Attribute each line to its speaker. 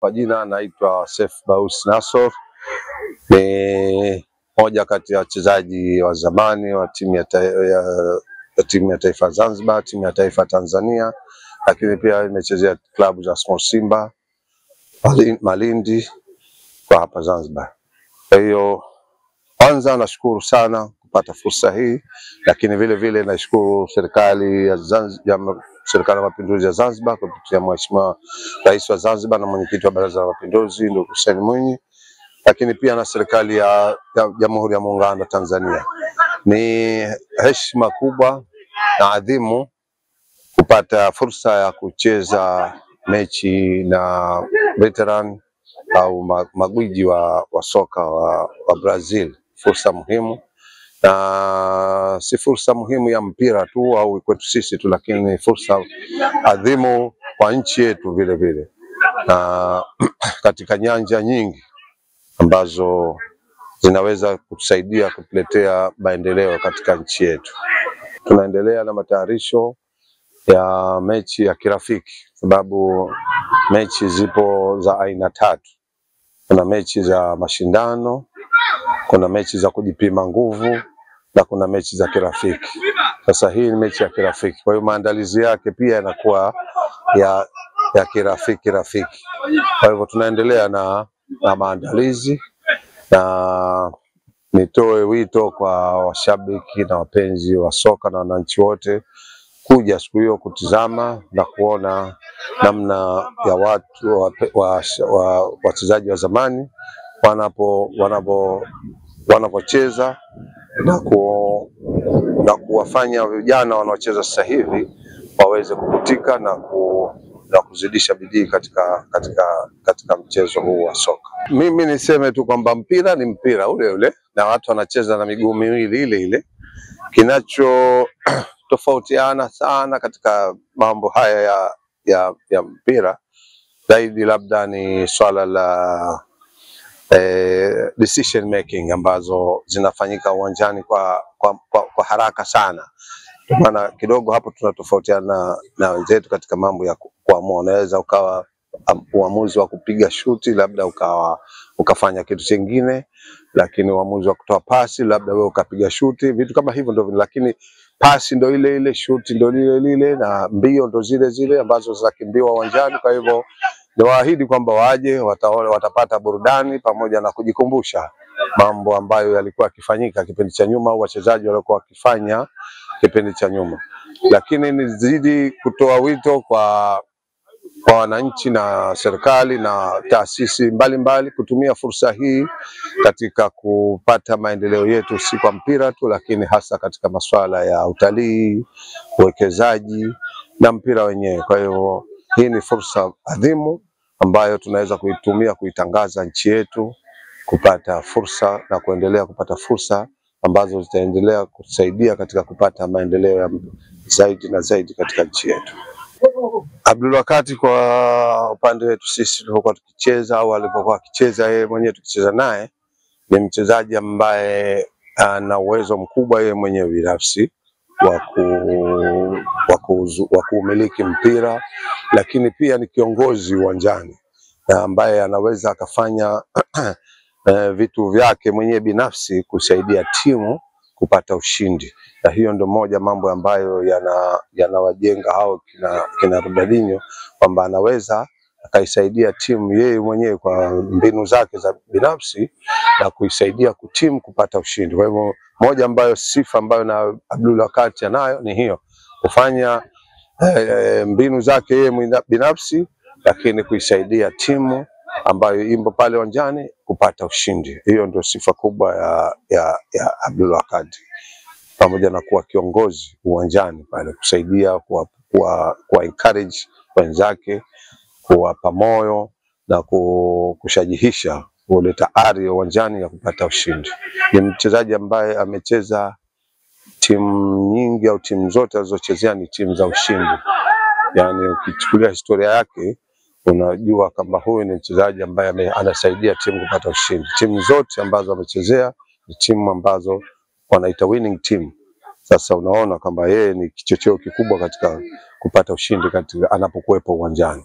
Speaker 1: Kwa jina naitwa Seif Baus Nassor, ni moja kati ya wachezaji wa zamani wa timu ya taifa Zanzibar, timu ya taifa Tanzania, lakini pia nimechezea klabu za Small Simba, Malindi kwa hapa Zanzibar. Kwa hiyo kwanza nashukuru sana kupata fursa hii, lakini vile vile nashukuru serikali ya Zanzibar, serikali ya mapinduzi ya Zanzibar kupitia Mheshimiwa Rais wa Zanzibar na mwenyekiti wa Baraza la Mapinduzi ndugu Hussein Mwinyi, lakini pia na serikali ya Jamhuri ya Muungano wa Tanzania. Ni heshima kubwa na adhimu kupata fursa ya kucheza mechi na veteran au magwiji wa soka wa Brazil. Fursa muhimu, na si fursa muhimu ya mpira tu au kwetu sisi tu, lakini ni fursa adhimu kwa nchi yetu vile vile, na katika nyanja nyingi ambazo zinaweza kutusaidia kutuletea maendeleo katika nchi yetu. Tunaendelea na matayarisho ya mechi ya kirafiki, sababu mechi zipo za aina tatu. Kuna mechi za mashindano, kuna mechi za kujipima nguvu na kuna mechi za kirafiki. Sasa hii ni mechi ya kirafiki, kwa hiyo maandalizi yake pia yanakuwa ya kirafiki rafiki. Kwa hivyo tunaendelea na maandalizi, na nitoe wito kwa washabiki na wapenzi wa soka na wananchi wote kuja siku hiyo kutizama na kuona namna ya watu wachezaji wa zamani wanapocheza na kuwafanya vijana wanaocheza sasa hivi waweze kukutika na kuzidisha bidii katika mchezo huu wa soka. Mimi niseme tu kwamba mpira ni mpira ule ule na watu wanacheza na miguu miwili ile ile. Kinacho tofautiana sana katika mambo haya ya mpira zaidi labda ni swala la decision making ambazo zinafanyika uwanjani kwa haraka sana. Kwa maana kidogo hapo tunatofautiana na wenzetu katika mambo ya kuamua. Unaweza ukawa uamuzi wa kupiga shuti labda ukafanya kitu kingine, lakini uamuzi wa kutoa pasi labda wewe ukapiga shuti, vitu kama hivyo ndio, lakini pasi ndio ile ile, shuti ndio lile lile na mbio ndio zile zile ambazo zinakimbiwa uwanjani. Kwa hivyo niwaahidi kwamba waje watapata burudani pamoja na kujikumbusha mambo ambayo yalikuwa yakifanyika kipindi cha nyuma au wachezaji walikuwa wakifanya kipindi cha nyuma. Lakini nizidi kutoa wito kwa wananchi na serikali na taasisi mbalimbali kutumia fursa hii katika kupata maendeleo yetu, si kwa mpira tu, lakini hasa katika masuala ya utalii, uwekezaji na mpira wenyewe. Kwa hiyo hii ni fursa adhimu ambayo tunaweza kuitumia kuitangaza nchi yetu, kupata fursa na kuendelea kupata fursa ambazo zitaendelea kusaidia katika kupata maendeleo ya zaidi na zaidi katika nchi yetu. Abdul Wakati kwa upande wetu sisi tulipokuwa tukicheza au alipokuwa akicheza yeye mwenyewe tukicheza naye, ni mchezaji ambaye ana uwezo mkubwa yeye mwenyewe binafsi wa kuumiliki mpira, lakini pia ni kiongozi uwanjani na ambaye anaweza akafanya vitu vyake mwenyewe binafsi kusaidia timu kupata ushindi. Na hiyo ndio moja mambo ambayo yanawajenga hao kina Ronaldinho, kwamba anaweza akaisaidia timu yeye mwenyewe kwa mbinu zake za binafsi na kuisaidia timu kupata ushindi. Kwa hivyo moja ambayo sifa ambayo na Abdul Wakati anayo ni hiyo, kufanya mbinu zake yeye binafsi, lakini kuisaidia timu ambayo imbo pale uwanjani kupata ushindi. Hiyo ndio sifa kubwa ya Abdul Wakati, pamoja na kuwa kiongozi uwanjani pale, kusaidia kuwa encourage wenzake, kuwapa moyo na kushajihisha, kuleta ari uwanjani ya kupata ushindi. Ni mchezaji ambaye amecheza timu nyingi au timu zote alizochezea ni timu za ushindi. Yani ukichukulia historia yake unajua kama huyu ni mchezaji ambaye anasaidia timu kupata ushindi. Timu zote ambazo amechezea ni timu ambazo wanaita winning team. Sasa unaona kwamba yeye ni kichocheo kikubwa katika kupata ushindi katika anapokuwepo uwanjani.